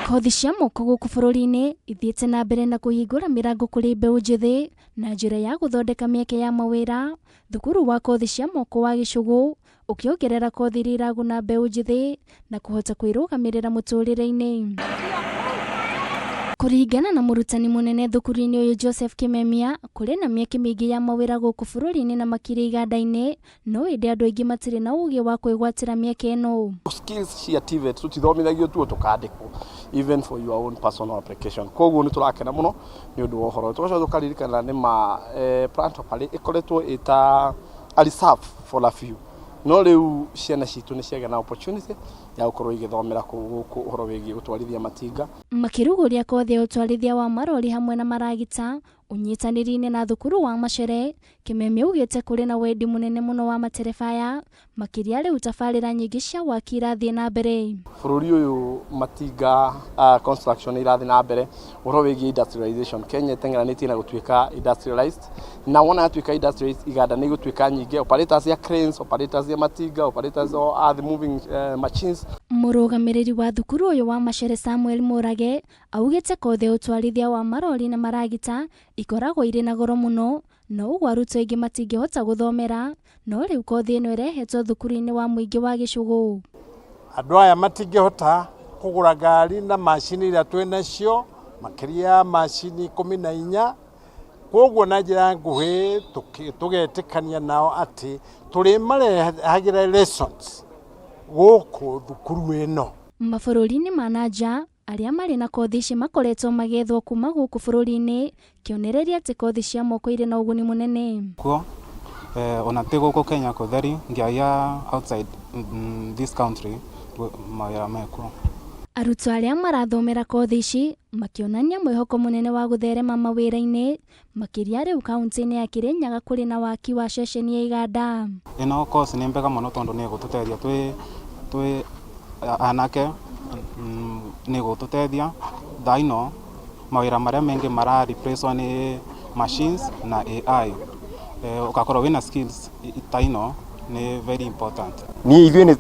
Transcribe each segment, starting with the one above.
Kothi cia moko gũkũ bũrũri-inĩ ithiĩte na mbere na kũhingũra mĩrango kũrĩ mbeũ njĩthĩ na njĩra ya gũthondeka mĩeke ya mawĩra. Thukuru wa kothi cia moko wa Gĩcũgũ ũkĩongerera kothi iria iraguna mbeũ njĩthĩ na kũhota kwĩrũgamĩrĩra mũtũrĩre-inĩ. Kũringana na mũrutani mũnene thukuru-inĩ ũyũ Joseph Kimemia, kũrĩ na mĩeke mĩingĩ ya mawĩra gũkũ bũrũri-inĩ na makĩria iganda-inĩ, no ĩndĩ andũ aingĩ matirĩ na ũgĩ wa kwĩgwatĩra mĩeke ĩno. Skills cia TVET tũtithomithagio tu tũkandĩkwo, even for your own personal application. Koguo nĩ tũrakena mũno nĩ ũndũ wa ũhoro ũyũ. Tũgacoka tũkaririkana nĩ ma plant hopper ĩkoretwo ĩta a reserve for a few, no rĩu ciana citũ nĩ ciagĩa na opportunity ya gũkorwo igĩthomera kũu gũkũ ũhoro wĩgiĩ gũtwarithia matinga. Makĩrugũria kothi ya ũtwarithia wa marori hamwe na maragita ũnyitanĩri-inĩ na thukuru wa Macere, Kimemia augĩte kũrĩ na wendi mũnene mũno wa matereba aya, makĩria rĩu tabarĩra nyingĩ cia waki irathiĩ na mbere. Bũrũri ũyũ matinga construction nĩ irathiĩ na mbere, ũhoro wĩgiĩ industrialization, Kenya ĩteng'eranĩtie na gũtuĩka industrialized, na wona yatuĩka industrialized iganda nĩ igũtuĩka nyingĩ, operators ya cranes, operators ya matinga, operators of earth moving machines. Mũrũgamĩrĩri wa thukuru ũyũ wa Macere Samuel Mũrage augĩte kothi ya ũtwarithia wa marori na maragita ikoragwo irĩ na goro mũno, no ũguo arutwo aingĩ matingĩhota gũthomera, no rĩu kothi ĩno ĩrehetwo thukuru-inĩ wa mũingĩ wa Gĩcũgũ. Andũ aya matingĩhota kũgũra ngari na macini iria twĩ nacio, makĩria ya macini 14. Koguo na njĩra nguhĩ tũgetĩkania nao atĩ tũrĩmarehagĩra lessons gũkũ thukuru ĩno. Mabũrũri-inĩ ma na nja, arĩa marĩ na kothi ici makoretwo magĩethwo kuma gũkũ bũrũri-inĩ, kĩonereria atĩ kothi cia moko irĩ na ũguni mũnene. Kuo ona ti gũkũ Kenya kũtheri nginya outside this country mawĩra mekuo. Arutwo arĩa marathomera kothi ici makĩonania mwĩhoko mũnene wa gũtherema mawĩra-inĩ, makĩria rĩu kaunti-inĩ ya Kirinyaga kũrĩ na waki wa ceceni ya iganda. Ĩno course nĩ mbega mũno tondũ nĩ ĩgũtũteithia twĩ anake, nĩ ĩgũtũteithia thaa ino mawĩra marĩa maingĩ mara replace nĩ machines na AI. Ũgakorwo wĩna skills ta ino nĩ very important. Niĩ ithuĩ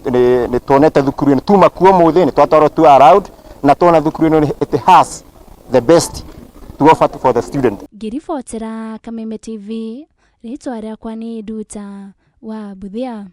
nĩ tuonete thukuru ĩno tuma kuo mũthĩ nĩ twatwarwo tu around na tuona thukuru ĩno it has the best to offer for the student. Ngĩribotera Kameme TV, rĩtwa rĩakwa nĩ Nduta wa Mbuthia.